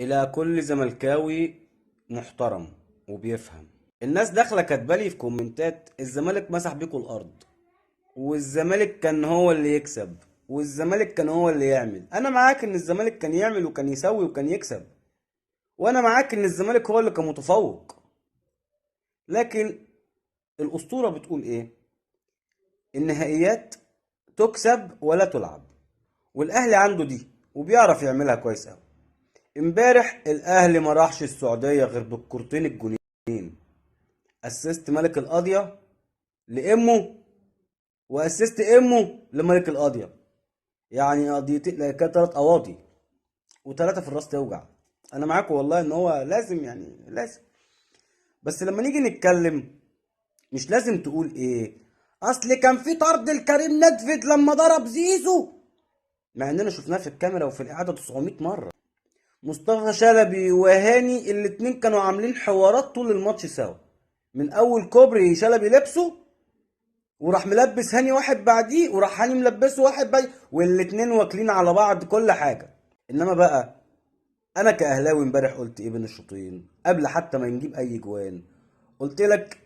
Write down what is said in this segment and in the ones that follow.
الى كل زملكاوي محترم وبيفهم. الناس داخله كاتبالي في كومنتات الزمالك مسح بيكوا الارض، والزمالك كان هو اللي يكسب، والزمالك كان هو اللي يعمل. انا معاك ان الزمالك كان يعمل وكان يسوي وكان يكسب، وانا معاك ان الزمالك هو اللي كان متفوق، لكن الاسطوره بتقول ايه؟ النهائيات تكسب ولا تلعب، والاهلي عنده دي وبيعرف يعملها كويس قوي. امبارح الاهلي ما راحش السعوديه غير بالكورتين الجونين، assist ملك القاضيه لامه و assist امه لملك القاضيه، يعني قضيتين، لا، كده 3 قواضي وثلاثه في الراس توجع. انا معاكم والله ان هو لازم، يعني لازم، بس لما نيجي نتكلم مش لازم تقول ايه اصل كان في طرد لكريم ندفد لما ضرب زيزو، مع اننا شفناه في الكاميرا وفي الاعاده 900 مره. مصطفى شلبي وهاني الاتنين كانوا عاملين حوارات طول الماتش سوا، من اول كوبري شلبي لبسه وراح ملبس هاني واحد بعديه، وراح هاني ملبسه واحد بعديه، والاتنين واكلين على بعض كل حاجه. انما بقى انا كاهلاوي امبارح قلت ايه بين الشوطين قبل حتى ما نجيب اي جوان؟ قلت لك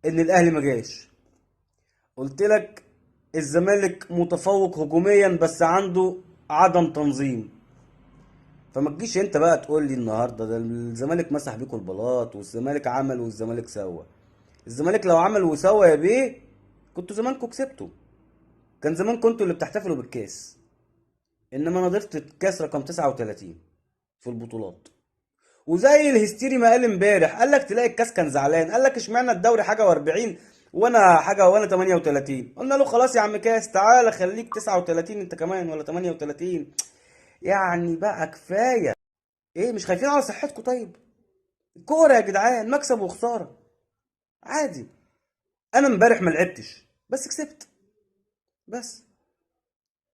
ان الاهلي ما جاش، قلت لك الزمالك متفوق هجوميا بس عنده عدم تنظيم. فما تجيش انت بقى تقول لي النهارده ده الزمالك مسح بيكوا البلاط، والزمالك عمل والزمالك سوى. الزمالك لو عمل وسوى يا بيه كنتوا زمانكم كسبتوا، كان زمان كنتوا اللي بتحتفلوا بالكاس. انما انا ضفت الكاس رقم 39 في البطولات، وزي الهستيري ما قال امبارح، قال لك تلاقي الكاس كان زعلان، قال لك اشمعنى الدوري حاجه و40 وانا حاجه وانا 38. قلنا له خلاص يا عم كاس تعالى خليك 39 انت كمان ولا 38، يعني بقى كفايه. ايه مش خايفين على صحتكم؟ طيب كوره يا جدعان، مكسب وخساره عادي. انا امبارح ما لعبتش بس كسبت بس.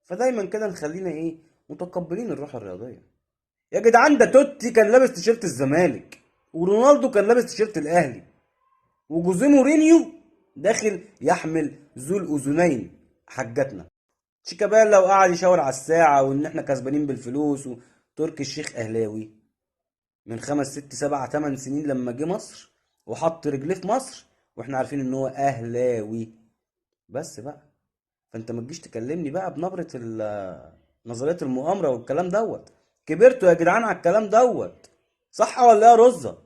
فدايما كده نخلينا ايه متقبلين الروح الرياضيه يا جدعان. ده توتي كان لابس تيشيرت الزمالك، ورونالدو كان لابس تيشيرت الاهلي، وجوزيه مورينيو داخل يحمل ذو الاذنين حجتنا. شيكابالا وقعد يشاور على الساعه وان احنا كسبانين بالفلوس. وتركي الشيخ اهلاوي من 5 6 7 8 سنين لما جه مصر وحط رجليه في مصر، واحنا عارفين ان هو اهلاوي بس بقى. فانت ما تجيش تكلمني بقى بنبره نظريه المؤامره والكلام دوت. كبرتوا يا جدعان على الكلام دوت، صح ولا يا رزه؟